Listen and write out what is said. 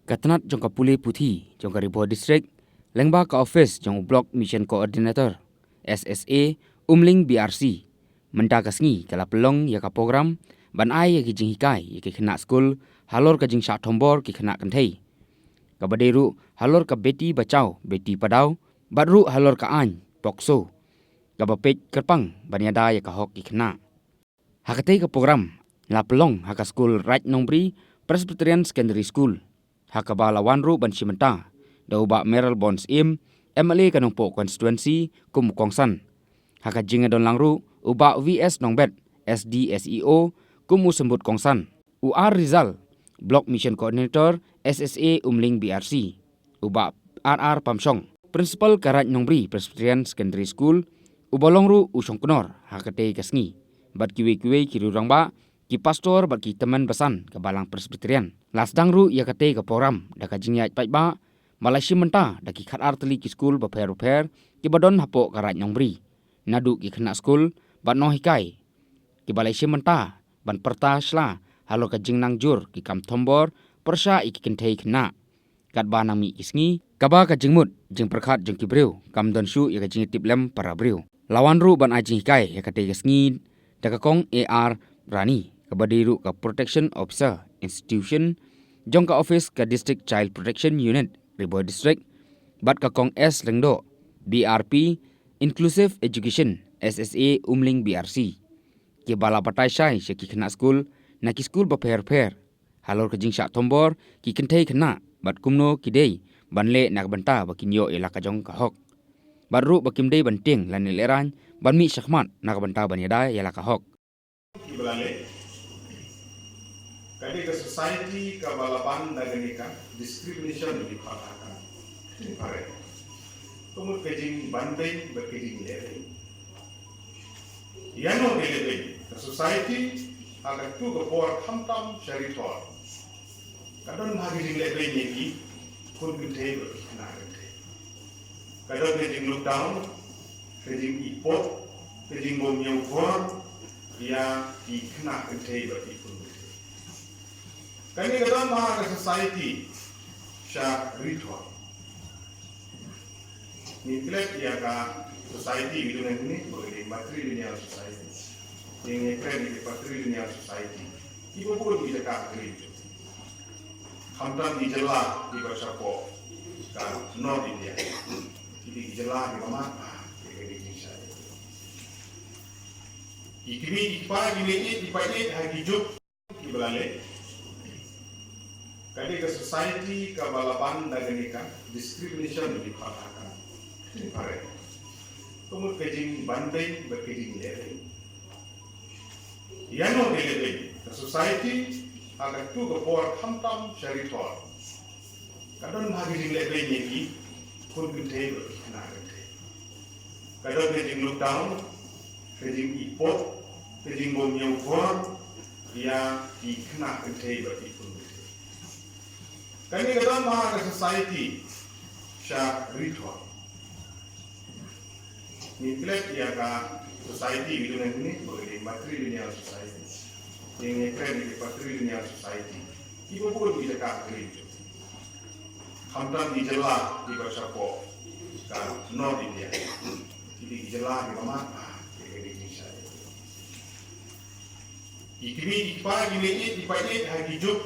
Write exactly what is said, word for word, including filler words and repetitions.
Ka tnat jong ka pule puthi jong ka Ri Bhoi District, lyngba ka office jong u Block Mission Coordinator, S S A, Umling B R C, mynta ka sngi ka la pynlong ïa ka program ban ai ïa ki jinghikai ïa ki khynnah skul halor ka jingshah thombor ki khynnah kynthei, kaba dei ruh halor ka Beti Bachao Beti Padhao, bad ruh halor ka aiñ POCSO, kaba peit kyrpang ban ïada ïa ka hok ki khynnah. Ha katei ka program la pynlong ha ka skul Raid Nongbri Presbyterian Secondary School, ha kaba la wan ruh ban shim bynta da u Bah Mayralborn Syiem, M L A ka Nongpoh Constituency, kum u kongsan. Ha ka jingïadonlang ruh u Bah V S Nongbet, S D S E O, kum u symbud kongsan, u R Rizal, Block Mission Coordinator, S S A Umling B R C, u Bah R R Pamshong, Principal ka Raid Nongbri Presbyterian Secondary School, uba long ruh u shongknor ha katei ka sngi, bad kiwei kiwei ki rangbah, ki pastor bad ki tymmen basan ka Balang Presbyterian. La sdang ruh ïa katei ka program da ka jingïaid paidbah, ba la shim bynta da ki khatar tylli ki skul bapher bapher kiba don hapoh ka Raid Nongbri, naduh ki khynnah skul bad nonghikai, kiba la shim bynta ban pyrta shla halor ka jingnang jur ki kam thombor pyrshah ïa ki kynthei khynnah. Katba nang mih ki sngi, kaba ka jingmut jingpyrkhat jong ki briew kam don shuh ïa ka jingïatiplem para briew. La wan ruh ban ai jinghikai ïa katei ka sngi da ka Kong A R Rani, kaba dei ruh ka Protection Officer Institution jong ka office ka District Child Protection Unit, Ri Bhoi District, bad ka Kong S Lyngdoh, B R P, Inclusive Education, S S A Umling B R C, kiba la batai shai sha ki khynnah skul na ki skul bapher bapher halor ka jingshah thombor ki kynthei khynnah, bad kumno ki dei ban leh na ka bynta ba kin ïoh ïa la ka jong ka hok, bad ruh ba kim dei ban tieng lane lehraiñ ban mih shakhmat na ka bynta ban ïada ïa la ka hok. Ki ba la leh, ka dei ka society kaba la ban da kane ka discrimination, ba ki khot ha ka, ka jingpyrshah, ka mut ka jingbanbeiñ bad ka jinglehbeiñ. Ïano ngi lehbeiñ? Ka society ha katto ka por, khamtam sha Ri Thor, ka don ha ka jinglehbeiñ ïa ki khun kynthei bad ki khynnah kynthei. Ka don ka jinglockdown, ka jingipot, ka jingbym ñiewkor ïa ki khynnah kynthei bad ki khun kynthei. Kane ka don ha ka society sha Ri Thor. Ngi klet ïa ka society, ngi don hangne ba ka dei matrilineal society. Ngi klet ïa ka patrilineal society. Kiba bun ki jaka ha ka ri, khamtam ki jylla kiba shapoh ka North India, ki dei ki jylla kiba mad bha ïa kane ka jingshai. Ki kmie ki kpa ki mei ïeit ki paid ïeit ha ki juk. Ki ba la leh, ka dei ka society kaba la ban da kane ka discrimination, ba ki khot ha ka, ka jingpyrshah, ka mut ka jingbanbeiñ bad ka jinglehbeiñ. Ïano ngi lehbeiñ? Ka society ha katto ka por, khamtam sha Ri Thor, ka don ha ka jinglehbeiñ ïa ki khun kynthei bad ki khynnah kynthei. Ka don ka jinglockdown, ka jingipot, ka jingbym ñiewkor ïa ki khynnah kynthei bad ki khun kynthei. Kane ka don ha ka society sha Ri Thor. Ngi klet ïa ka society, ngi don hangne ba ka dei matrilineal society. Ngi klet ïa ka patrilineal society. Kiba bun ki jaka ha ka ri, khamtam ki jylla kiba shapoh ka North India, ki dei ki jylla kiba mad bha ïa kane ka jingshai. Ki kmie ki kpa ki mei ïeit ki paid ïeit ha ki juk.